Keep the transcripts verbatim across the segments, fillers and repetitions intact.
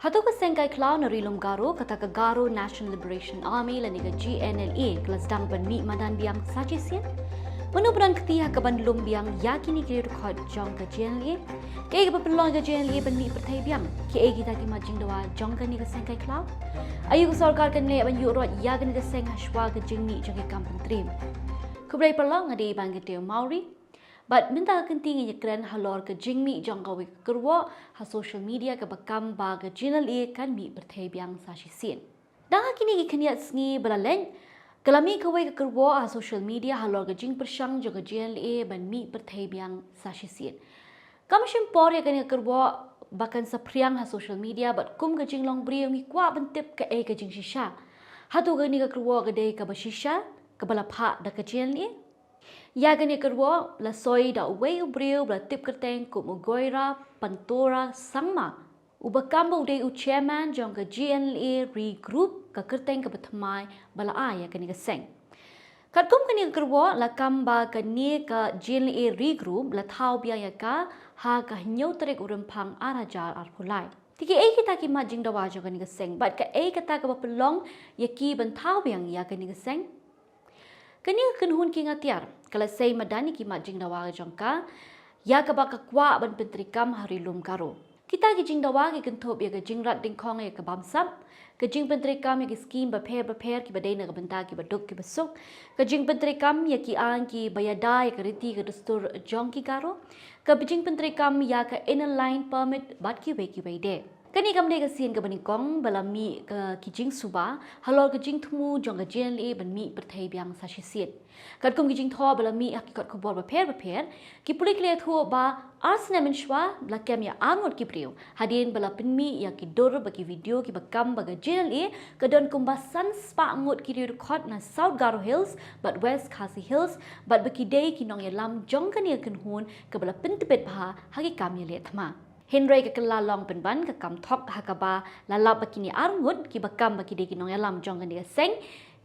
Hato ka seng kai khlaw na Ri Lum Garo, kata ka Garo National Liberation Army lane ka G N L A, ka la sdang ban mih madan biang sa shisien? Mano ba don kti ha ka ban lum biang ïa kine ki riew dkhot jong ka G N L A? Kaei kaba pynlong ïa ka G N L A ban mih pyrthei biang? Kiei kita ki mat jingdawa jong kane ka seng kai khlaw? Aïu ka sorkar kan leh ban ïuh roit ïa kane ka seng hashwa ka jingmih jong ki kam pyntriem? Khublei paralok, nga dei Bangkiteo Mawrie. Bad mynta ka kynti ngin ïakren halor ka jingmih jong kawei ka kyrwoh ha social media kaba kam ba ka G N L A kan mih pyrthei biang sa shisien. Dang ha kine ki khyndiat sngi ba la leit, ka la mih kawei ka kyrwoh ha social media halor ka jingpyrshang jong ka G N L A ban mih pyrthei biang sa shisien. Kam shim por ïa kane ka kyrwoh ba kan saphriang ha social media, bad kum ka jinglong briew ngi kwah ban tip kaei ka jingshisha. Hato kane ka kyrwoh ka dei kaba shisha kaba la phah da ka G N L A? Ïa kane ka kyrwoh la soi da uwei u briew ba la tip kyrteng kum u Goira Pantora Sangma, uba kam ba u dei u chairman jong ka G N L A Ri Group, ka kyrteng kaba thymmai ba la ai ïa kane ka seng. Katkum kane ka kyrwoh, la kam ba kane ka G N L A Ri Group la thaw biang ïa ka ha ka hynñiew tarik u Rymphang ar hajar arphew lai. Te kiei kita ki mat jingdawa jong kane ka seng, bad kaei kata kaba pynlong ïa ki ban thaw biang ïa kane ka seng? Kane ka kynhun King Atiar ka la sei madan ïa ki mat jingdawa jong ka, ïa kaba ka kwah ban pyntreikam ha Ri Lum Garo. Kita ki jingdawa ki kynthup ïa ka jingrat dyngkhong ïa ka bamsap, ka jingpyntreikam ïa ki skim bapher bapher kiba dei na ka bynta kiba duk kiba suk, ka jingpyntreikam ïa ki aiñ kiba ïada ïa ka riti ka dustur jong ki Garo, ka jingpyntreikam ïa ka Inner Line Permit bad kiwei kiwei de. Kane kam dei ka sien kaba nyngkong ba la mih ka ki jingsuba halor ka jingthmu jong ka G N L A ban mih pyrthei biang sa shisien. Katkum ki jingthoh ba la mih ha ki kot khubor bapher bapher, ki pulit ki la ïathuh ba ar snem mynshuwa la kem ïa arngut ki briew hadien ba la pynmih ïa ki dur bad ki video kiba kam ba ka G N L A ka don kumba san spah ngut ki riew dkhot na South Garo Hills bad West Khasi Hills, bad ba ki dei ki nongïalam jong kane ka kynhun kaba la pyntbit bha ha ki kam ïaleh thma. Hynrei ka kylla long pynban ka kam thok ha kaba la lap ba kine arngut kiba kam ba ki dei ki nongïalam jong kane ka seng,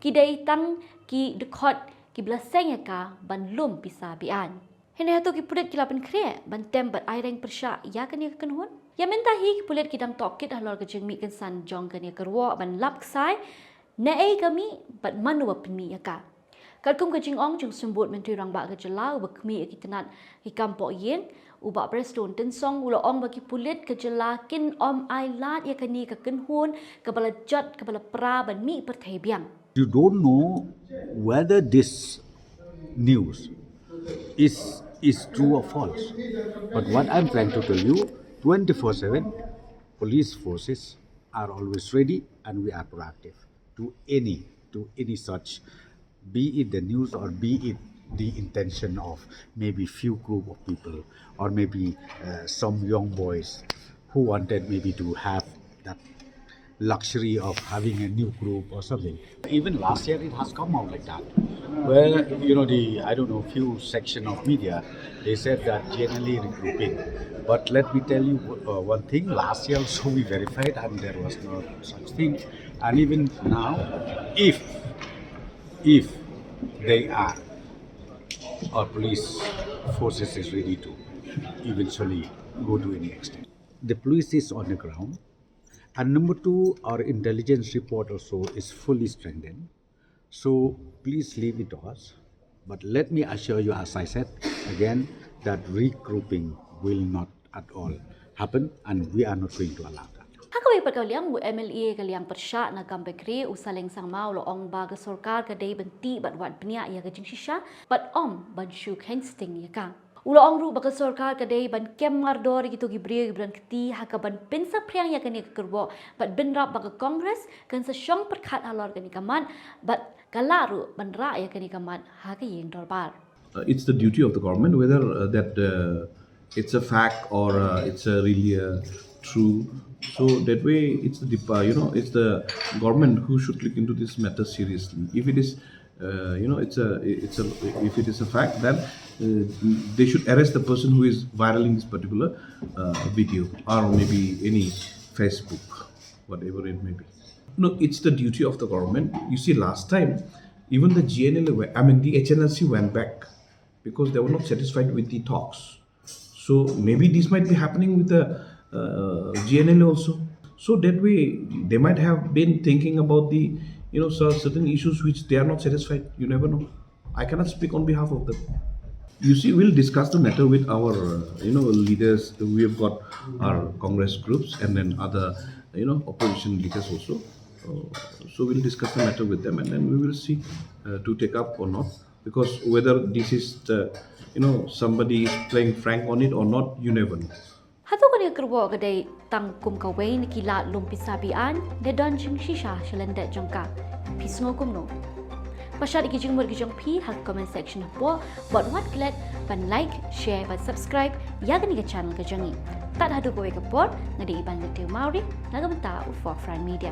ki dei tang ki dkhot kiba la seng ïa ka ban lum pisa be-aiñ. Hynrei hato ki pulit ki la pynkhreh ban tem bad ai reng pyrshah ïa kane ka kynhun? Ïa mynta hi ki pulit ki dang tohkit halor ka jingmih kynsan jong kane ka kyrwoh ban lap ksai naei ka mih bad mano ba pynmih ïa ka. Katkum ka jingong jong u Symbud Myntri Rangbah ka jylla uba khmih ïa ki tnat ki kam pohïing, u Bah Prestone Tynsong, u la ong ba ki pulit ka jylla kin ym ailad ïa kane ka kynhun kaba la jot kaba la pra ban mih pyrthei biang. You don't know whether this news is is true or false. But what I'm trying to tell you, twenty-four seven, police forces are always ready and we are proactive to any to any such, be it the news or be it the intention of maybe few group of people or maybe uh, some young boys who wanted maybe to have that luxury of having a new group or something. Even last year it has come out like that, where you know the I don't know few section of media, they said that G N L A regrouping. But let me tell you uh, one thing. Last year also we verified and there was no such thing. And even now, if if they are, our police forces is ready to eventually go to any extent. The police is on the ground. And number two, our intelligence report also is fully strengthened. So please leave it to us. But let me assure you, as I said again, that regrouping will not at all happen and we are not going to allow that. Ha kawei pat ka liang, u M L A ka liang pyrshah na Gambegre, u Saleng Sangma, u la ong ba ka sorkar ka dei ban tih bad wad bniah ïa ka jingshisha bad ym ban shu kheiñ sting ïa ka. U la ong ruh ba ka sorkar ka dei ban kem mardor ïa kito ki briew kiba don kti ha ka ban pynsaphriang ïa kane ka kyrwoh bad bynrap ba ka Congress kan sa shong pyrkhat halor kane ka mat bad ka lah ruh ban rah ïa kane ka mat ha ka ïing dorbar. Uh, it's the duty of the government whether uh, that uh, it's a fact or uh, it's a really uh, true. So that way, it's the dep- uh, you know it's the government who should look into this matter seriously. If it is uh, you know it's a it's a if it is a fact, then uh, they should arrest the person who is viraling this particular uh, video or maybe any Facebook, whatever it may be. No, it's the duty of the government. You see, last time even the G N L A, I mean the H N L C went back because they were not satisfied with the talks. So maybe this might be happening with the uh, G N L A also. So that way, they might have been thinking about the, you know, cer- certain issues which they are not satisfied. You never know. I cannot speak on behalf of them. You see, we'll discuss the matter with our, uh, you know, leaders. We have got our Congress groups and then other, you know, opposition leaders also. Uh, so we'll discuss the matter with them, and then we will see uh, to take up or not. Because whether this is, the, you know, somebody is playing frank on it or not, you never know. Hato kane ka kyrwoh ka dei tang kum kawei na ki lad lum pisa be-aiñ, ne don jingshisha sha lyndet jong ka? Phi sngew kumno? Pynshad ïa ki jingmut ki jong phi ha comment section hapoh, bad wat klet ban like, share bad subscribe ïa kane ka channel ka jong ngi. Tad haduh kawei ka por, nga dei Iban Matthew Mawrie na ka bynta u Forefront Media.